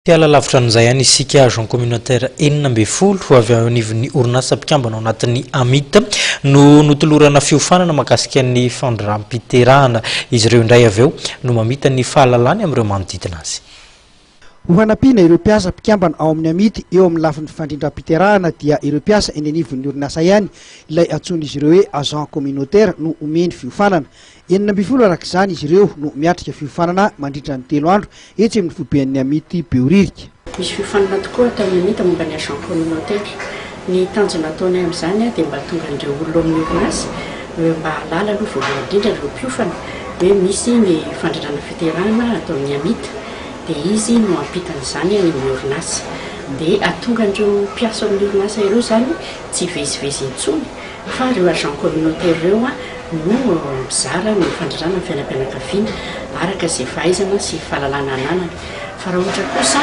Hiala lavitra an'izay ihany isika, agent communautaire 16 avy ao anivon'ny orinasa mpikambana ao anatin'ny AMIT no notolorana fiofanana mahakasika ny fandram-piterahana. Izy ireo indray avy eo no mamita ny fahalalany amin'ireo manodidina azy. Ho fanampiana ireo mpiasa mpikambana ao amin'ny AMIT eo amin'ny lafiny fandrindram-piterahana dia ireo mpiasa eny anivon'ny orinasa ihany ilay antsoin'izy ireo hoe agent communautaire no omeny fiofanana. 16 araka izany izy ireo no miatrika fiofanana mandritra ny 3 andro etsy amin'ny foiben'ny AMIT Behoririka. Misy fiofanana tokoa ataon'ny AMIT momba ny agent communautaire. Ny tanjona ataonay amin'izany dia mba hahatonga an'ireo olona ao amin'ny orinasa mba hahalala aloha voalohany indrindra ireo mpiofana hoe misy ny fandrindrana fiterahana ataon'ny AMIT dia izy no hampita an'izany any amin'ny orinasa. Dia hahatonga an'ireo mpiasa ao amin'ny orinasa ireo izany tsy hivezivezy intsony fa ireo agent communautaire ireo no mizara ny fandrindrana ny fiainam-pianakaviana araka izay fahaizana sy fahalalana ananany. Fa raha ohatra kosa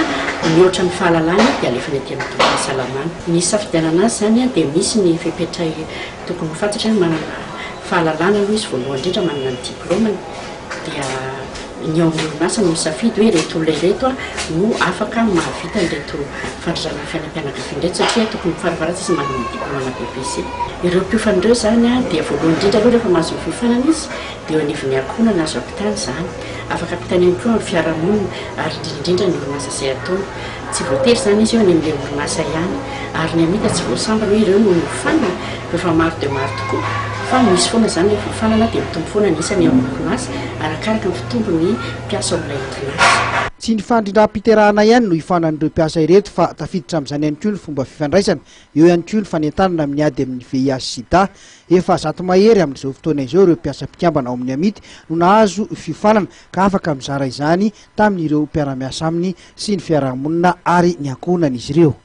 mihoatra ny fahalalany dia alefany aty amin'ny tobim-pahasalamana. Ny hisafidianana azy izany dia misy ny fepetra tokony ho fantatra, manana fahalalana aloha izy voalohany indrindra, manana ny diplaomany dia ny ao amin'ny orinasa no misafidy hoe ireto olona ireto no afaka mahavita an'ireto fandrindrana ny fiainam-pianakaviana ireto satria tokony farafaharatsy izy manana diplaoma BEPC. Ireo mpiofana ireo izany dia voalohany indrindra aloha rehefa mahazo ny fiofanana izy dia eo anivon'ny ankohonana azo ampitana izany. Afaka ampitaina ihany koa amin'ny fiarahamonina ary indrindra indrindra ny orinasa izay ataony. Tsy voatery izany izy eo any amin'ilay orinasa ihany. Ary ny Amita tsy voasambany hoe ireo no nofanina fa efa maro dia maro tokoa. Fa misy foana izany ilay fiofanana dia mitombo foana ny isany eo amin'ny orinasa arakaraka ny fitombon'ny mpiasa ao amin'ilay orinasa. Tsy ny fandrindram-piterahana ihany no ifanan'ireo mpiasa ireto fa tafiditra amin'izany ihany koa ny fomba fifandraisana, eo ihany koa ny fanentanana amin'ny ady amin'ny VIH sida. Efa 100 mahery amin'izao fotoana izao ireo mpiasa mpikambana ao amin'ny Amity no nahazo fiofanana ka afaka mizara izany tamin'ireo mpiara-miasa aminy sy ny fiarahamonina ary ny ankohonan'izy ireo.